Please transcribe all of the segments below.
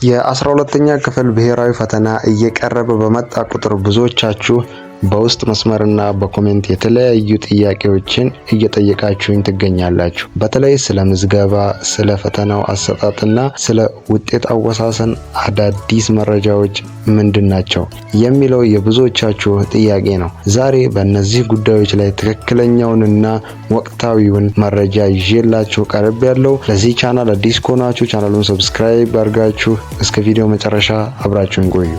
የ12ኛ ክፍል ብሔራዊ ፈተና እየቀረበ በመጣ ቁጥር ብዙዎቻችሁ በውስጥ መስመርና በ comment የተለያዩ ጥያቄዎችን እየጠየቃችሁኝ ትገኛላችሁ። በተለይ ስለ ምዝገባ፣ ስለ ፈተናው አሰጣጥና ስለ ውጤት አወሳሰን አዳዲስ መረጃዎች ምንድን ናቸው የሚለው የብዙዎቻችሁ ጥያቄ ነው። ዛሬ በእነዚህ ጉዳዮች ላይ ትክክለኛውንና ወቅታዊውን መረጃ ይዤላችሁ ቀርቤያለሁ። ለዚህ ቻናል አዲስ ከሆናችሁ ቻናሉን subscribe አድርጋችሁ እስከ ቪዲዮ መጨረሻ አብራችሁን ቆዩ።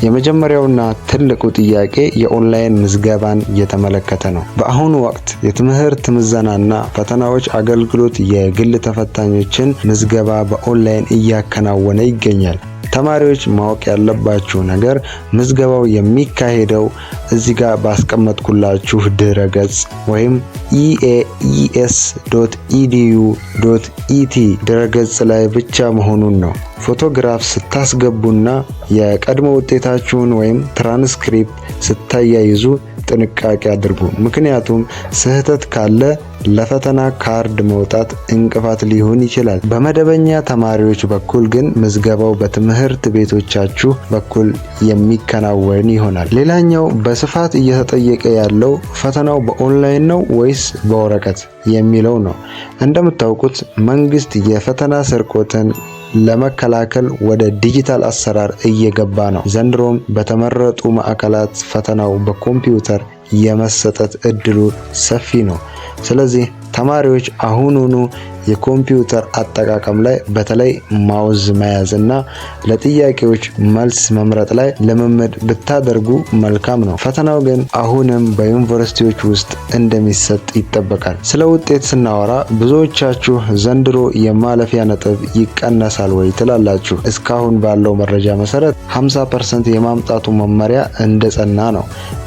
የመጀመሪያውና ትልቁ ጥያቄ የኦንላይን ምዝገባን እየተመለከተ ነው። በአሁኑ ወቅት የትምህርት ምዘናና ፈተናዎች አገልግሎት የግል ተፈታኞችን ምዝገባ በኦንላይን እያከናወነ ይገኛል። ተማሪዎች ማወቅ ያለባችሁ ነገር ምዝገባው የሚካሄደው እዚህ ጋር ባስቀመጥኩላችሁ ድረ ገጽ ወይም eaes.edu.et ድረ ገጽ ላይ ብቻ መሆኑን ነው። ፎቶግራፍ ስታስገቡና የቀድሞ ውጤታችሁን ወይም ትራንስክሪፕት ስታያይዙ ጥንቃቄ አድርጉ። ምክንያቱም ስህተት ካለ ለፈተና ካርድ መውጣት እንቅፋት ሊሆን ይችላል። በመደበኛ ተማሪዎች በኩል ግን ምዝገባው በትምህርት ቤቶቻችሁ በኩል የሚከናወን ይሆናል። ሌላኛው በስፋት እየተጠየቀ ያለው ፈተናው በኦንላይን ነው ወይስ በወረቀት የሚለው ነው። እንደምታውቁት መንግስት የፈተና ስርቆትን ለመከላከል ወደ ዲጂታል አሰራር እየገባ ነው። ዘንድሮም በተመረጡ ማዕከላት ፈተናው በኮምፒውተር የመሰጠት እድሉ ሰፊ ነው። ስለዚህ ተማሪዎች አሁኑኑ የኮምፒውተር አጠቃቀም ላይ፣ በተለይ mouse መያዝ እና ለጥያቄዎች መልስ መምረጥ ላይ ልምምድ ብታደርጉ መልካም ነው። ፈተናው ግን አሁንም በዩኒቨርሲቲዎች ውስጥ እንደሚሰጥ ይጠበቃል። ስለ ውጤት ስናወራ ብዙዎቻችሁ ዘንድሮ የማለፊያ ነጥብ ይቀነሳል ወይ ትላላችሁ። እስካሁን ባለው መረጃ መሰረት 50% የማምጣቱ መመሪያ እንደጸና ነው።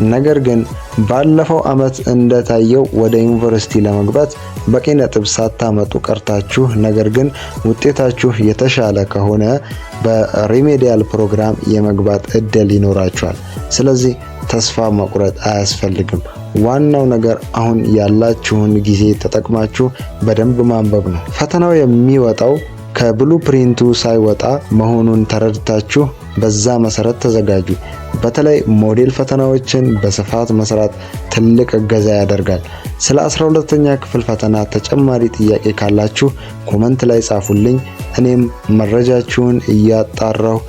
ነገር ግን ባለፈው ዓመት እንደታየው ወደ ዩኒቨርሲቲ ለመግባት በቂ ነጥብ ሳታመጡ ቀርታችሁ ነገር ግን ውጤታችሁ የተሻለ ከሆነ በ remedial ፕሮግራም የመግባት እድል ይኖራችኋል። ስለዚህ ተስፋ መቁረጥ አያስፈልግም። ዋናው ነገር አሁን ያላችሁን ጊዜ ተጠቅማችሁ በደንብ ማንበብ ነው። ፈተናው የሚወጣው ከ blueprint ኡ ሳይወጣ መሆኑን ተረድታችሁ በዛ መሰረት ተዘጋጁ። በተለይ ሞዴል ፈተናዎችን በስፋት መስራት ትልቅ እገዛ ያደርጋል። ስለ 12ኛ ክፍል ፈተና ተጨማሪ ጥያቄ ካላችሁ comment ላይ ጻፉልኝ። እኔም መረጃችሁን እያጣራሁ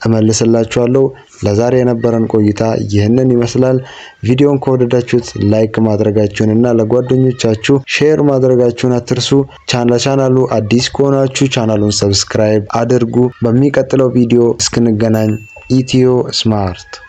እመልስላችኋለሁ። ለዛሬ የነበረን ቆይታ ይህንን ይመስላል። ቪዲዮን ከወደዳችሁት like ማድረጋችሁን እና ለጓደኞቻችሁ share ማድረጋችሁን አትርሱ። ለቻናሉ አዲስ ከሆናችሁ ቻናሉን subscribe አድርጉ። በሚቀጥለው ቪዲዮ እስክንገናኝ ኢትዮ ስማርት።